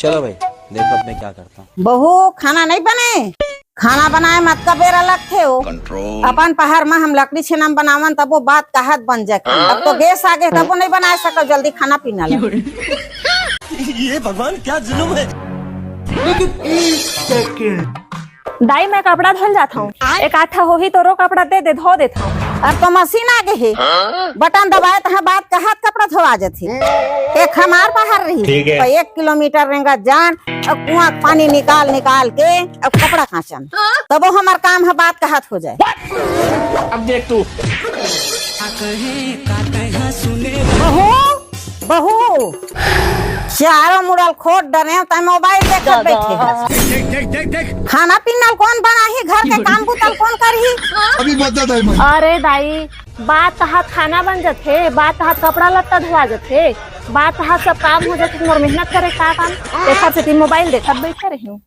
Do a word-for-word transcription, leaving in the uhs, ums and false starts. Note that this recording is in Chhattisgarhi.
चलो भाई, देखो अब मैं क्या करता हूँ। बहू, खाना नहीं बने? खाना बनाए म अतका बेरा लगथे ओ। कंट्रोल। अपन पहर म हम लकड़ी छेना म बनावन, तब वो बात कहत बन जाए। अब तो गैस आ गए, तब वो नहीं बनाए सको जल्दी खाना पीना ला। ये भगवान, क्या जुल्म है। दाई, मैं कपड़ा धोल जात हूँ, एक आधा होही तोरो कपड़ा दे दे, धो देत हूँ। अब तो मशीन आ गए हे, बटन दबाए तहाँ बात कहत कपड़ा धोवा जाथे। एक हमार पहर रही, ठीक है। तो एक किलोमीटर रेंगत जान, अब कुआं के पानी निकाल निकाल के अब कपड़ा कांचन, तब वो हमार काम है बात कहत हो जाए। अब देख तू। बहू, बहू, चारों मुड़ल खोद डरे, तै मोबाइल देखत बैठे हस। देख, देख, देख, देख। खाना पीना ल कोन बनाही, घर के काम बूता ल कोन करही? अभी बता दाई मन। अरे दाई, बात कहत खाना बन जथे, बात कहत कपड़ा लत्ता धोआ जथे, बात कहत सब काम हो जथे, मोर मेहनत करे का काम? एखर सेती मोबाइल देखत बैठे रही हूँ।